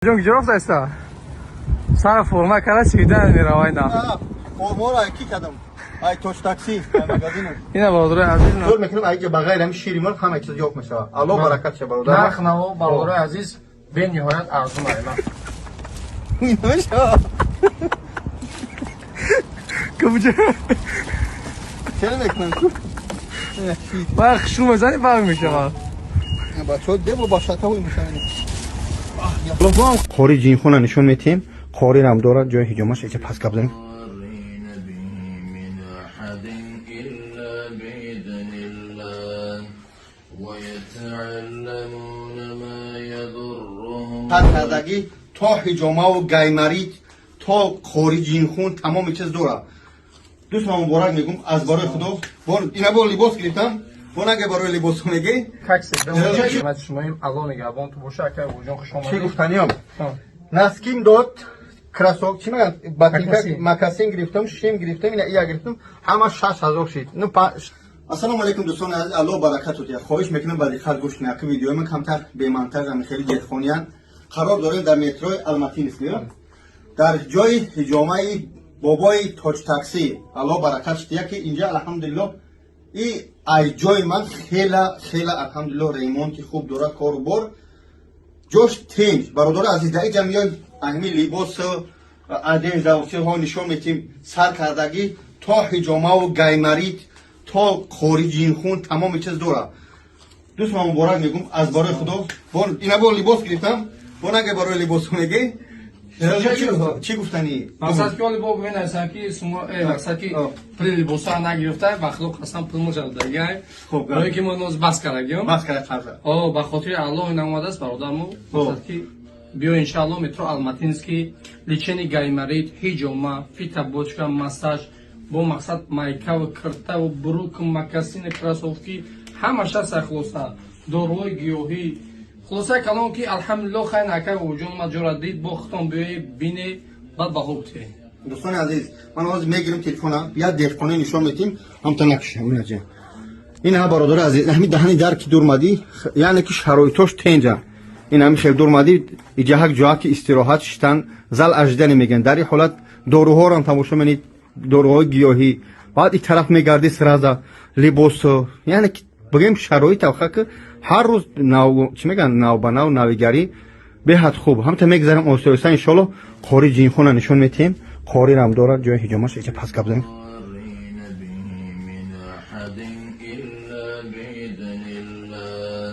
Ҷон, куҷо рафтаиста? Сара форма кара свидания меравай на. Формора ки кардам? Ай Точ Такси, ай магазин. Ина, бародарои азиз. Зур мекунам, айҷа ба ғайр ҳами шири мурғ ҳама чиз ёфт мешавад. Аллоҳ баракат ша, бародар. Нарх наво, бародарои азиз, бениҳоят арзон ай. Намешавад. Куҷо? Чера мекунам ку? Баъд хушрӯ мезани, фарқ мешавад. Бачаҳо дебо ба шатаҳои мешаванд. Қори ҷинхона нишон метиҳем. Қорирам дорад, ҷои ҳиҷомаш эҷа пас гап занем. ضارين به من أحد إلا بإذن الله ويتعلمون ما يضرهم Ҳар кардагӣ то ҳиҷомаву гайморит, то қори ҷинхун, тамоми чиз дорад. Дӯстам, муборак мегӯм аз барои Худо. Ина бо либос гирифтам. Бо наге барои либосо мегӣ. Как всегда, хидмати шумоем. Аллоҳ нигаҳбон ту боша, акай Ҷон, хуш Чӣ омадед. гуфтаниям? Носки м дод, кроссовка, чӣ мегӯянд, ботинка, Мокасин. Мокасин гирифтам, шим гирифтам, ина ия гирифтам, ҳама 6000 шид. Ну, ассалому алайкум, дӯстони азиз, Аллоҳ баракату диҳад. Хоҳиш мекунам, ба диққат гӯш кунед. Аки видеои ман камтар бемонтаж, ами хеле деҳқониян. Қарор дорем дар метрои Алматинский, дар ҷои ҳиҷомаи бобои Точ Такси. Аллоҳ баракат диҳад, ки инҷа, алҳамдулиллоҳ, и ай ҷои ман хела хела, алҳамдулиллоҳ, ремонти хуб дорад, кору бор ҷош тинҷ. Бародари азиз, дар иҷа миёй, ҳами либосу одеждаҳо нишон метиҳем. Сар кардагӣ то ҳиҷомаву гайморит, то қори ҷинхун, тамоми чиз дорад. Дӯстам, муборак мегӯм аз барои Худо. Ина бо либос гирифтам. Бо наге барои либосо мегӣ. Чӣ гуфтанӣ? Мақсад ки оли бо гӯен ки сумо мақсад ки пули либоса нагирифта, ба Худо қасам, пул муҷаддагай. Хуб. Барои ки мо ноз бас кардагиём. Бас кара қарза. О, ба хотири Аллоҳ ин омадааст бародармо. Мақсад ки биё, иншаалло, метро Алматинский, лечение гайморит, ҳиҷома, фитобочка, массаж, бо мақсад майкаву киртаву брюк, мокасины, кроссовки, ҳамаша хулоса, доруҳои гиёҳӣ. Хулоса калом ки, алҳамдулилло, хайр, акай ҷон, ма ҷора дид, бо худтон биёе, бине, баъд баҳо бутиҳем. Дӯстони азиз, ман ҳозир мегирам телефона, як деҳқонӣ нишон метим, ҳамта накушам инаҷа. Ин ҳа, бародари азиз, ҳами даҳани дар ки дурмадӣ, яъне ки шароитош тенҷа. Ин ҳами хел дурмадӣ, иҷаҳак ҷоа ки истироҳат шиштан, зал ожидания мегӯянд. Дар ин ҳолат доруҳоро тамошо менед, доруҳои гиёҳӣ. Баъд ин тараф мегардӣ, сразу либосу, яъне ки бигӯем, шароит авха ки ҳар рӯз нав, чӣ мегӯянд, навбанав навигарӣ, беҳад хуб. Ҳамта мегзарем оҳиста оҳиста, иншоалло, қори ҷинхона нишон метиҳем. Қорирам дорад, ҷои ҳиҷомаш иҷа пас гап занем. ضارين به من أحد إلا بإذن الله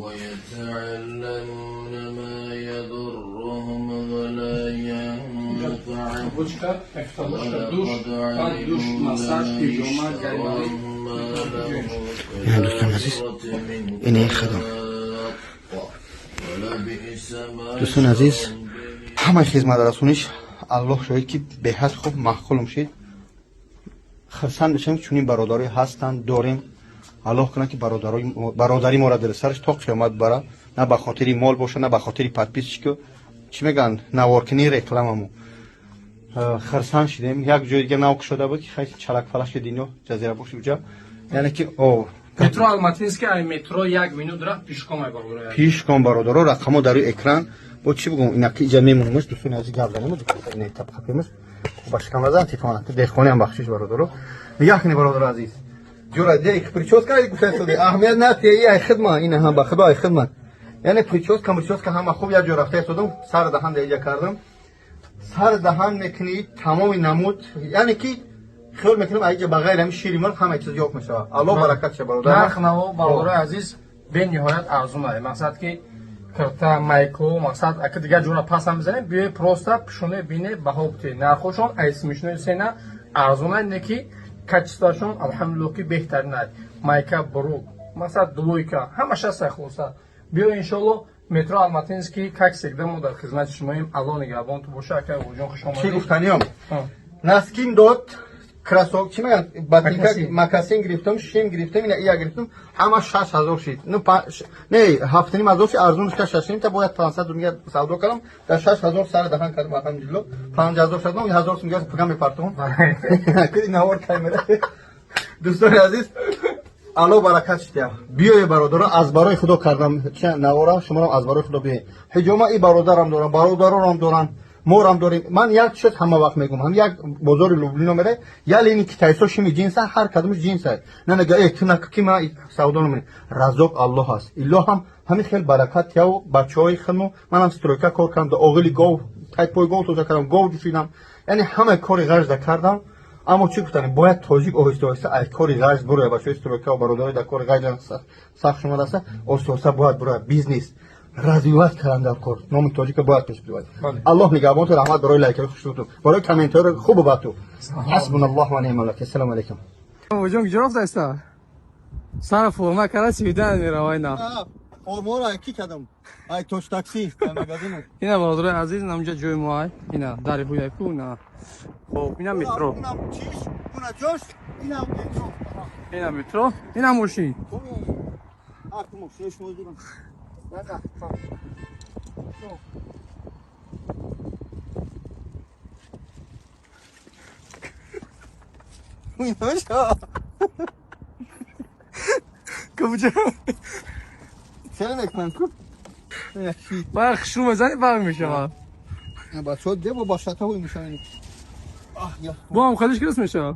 ويتعلمون ما يضرهم ولا ينفعهم. Бочка, фитобочка, душ, баъд душ, массаж, ҳиҷома, гайморит. Ина, дӯстони азиз, ина хадам. Дӯстони азиз, ҳамаи хизматрасониш, Аллоҳ шоҳид, ки беҳад хуб, маъқулм шид. Хурсанд мешавем, чунин бародарӣ ҳастанд, дорем. Аллоҳ кунад, ки бародари моро дар сараш то қиёмат бара. На ба хотири мол боша, на ба хотири подписчику, чӣ мегӯянд, наворкунӣ, рекламаму. Хурсанд шидем. Як ҷои дига нав кушода буд, ки хай чалак-фалашки дино ҷазира боши уҷа, яъне ки о Метро Алматинский, ай метро як минут рафт пешком, ай бародари. Пишком, бародаро, рақамо дар рӯи экран. Бо чӣ бигӯм, инаки иҷа мемонемш, дӯстони азиз, гап занем, ина табқапемш ба шикамазан телефона деҳқониам, бахшиш, бародаро. Нигоҳ кунед, бародаро азиз, ҷура дек прическа гуфтан, аҳамият натия, ай хидма, ина ҳам ба худо, ай хидма, яъне прическа ҳама хуб. Як ҷо рафта истодам, сар даҳан да иҷа кардам, сар даҳан мекунӣ, тамоми намуд, яъне ки хиёл мекунам, айҷа ба ғайр ҳами шири мурғ ҳама чиз ёфт мешавад. Аллоҳ баракат ша, бародар. Нарх наво, бародарои азиз, бениҳоят арзон ай. Мақсад ки кирта, майко, мақсад ака дигар ҷора пас ҳам бизанем, биёе, просто пишоне, бине, баҳо бутиҳем. Нархошон ай смешной цена арзон ай, не ки качествоашон, алҳамдулилло, ки беҳтарин ай. Майка, брюк, мақсад двойка, ҳамаша ҳаст. Хулоса, биё, иншоалло, метро Алматинский. Как всегда, мо дар хизмати шумоем. Аллоҳ нигаҳбон ту боша, акай ҷон, хуш Чӣ омадед. гуфтаниям? Носки м дод, кроссовка, чӣ мегӯянд, ботинка, Мокасин. Мокасин гирифтам, шим гирифтам, ина ия гирифтам, ҳама 6000 шид. Ну, не, 7500 шид, арзонш ка шашним та бояд 500 мига савдо кардам, дар 6000 сар даҳан кардам, алҳамдулилло, 5000 шадам, 1000 сум пуга мепартом. Куди навор камера. Дӯстони азиз. Алло, баракат шитя. Биёе, бародаро, аз барои Худо кардам навора, шуморам аз барои Худо биёе. Ҳиҷома и бародарам дорам, бародаронам доранд, морам дорем. Ман як чиз ҳама вақт мегӯм, ҳам як бозори Лублино мере, я лини китайсо шими ҷинса, ҳар кадомаш ҷинса. На мега, э, ту нака ки ма савдо намекунӣ. Раззоқ Аллоҳ аст. Илло ҳам ҳамин хел баракат тяв бачаҳои худмо, манам стройка кор кардам, да оғили гов, тайпои гов тоза кардам, гов ҷушидам. Яъне ҳама кори ғажда кардам. Аммо чӣ гуфтанем, бояд тоҷик оҳиста оҳиста аз кори ғажд буроя. Бачаҳои стройка ва бародарои дар кори ғажд сахт шумо раста, оҳиста оҳиста бояд буроя, бизнес развивать кардан дар кор, номи тоҷика бояд пеш бибарад. Аллоҳ нигаҳбонту. Раҳмат барои лайкҳои хушрӯту, барои комментҳои хубу бату. Ҳасбуналлоҳ ва неъмал вакил. Ассалому алайкум. Бобоҷон, куҷо рафтаиста? Сара форма кара, свидание меравай на. Формора ки кардам, ай точ такси магазин. Ина, бародарои азиз, намҷа ҷои мо ай. Ина дари ҳуяку на. Хоб, ина метро. Унам чиш, уна ҷош, инам метро. Ина метро, ина мошин. Ах, мошин шумо дурам. Иноша. Куҷо? Чера мекунам ку? Барқ шурӯъ мезанӣ, барқ мешавад. Бачаҳо дебо башата ҳои мешаванд. Бо ҳам халиш кирас мешавад.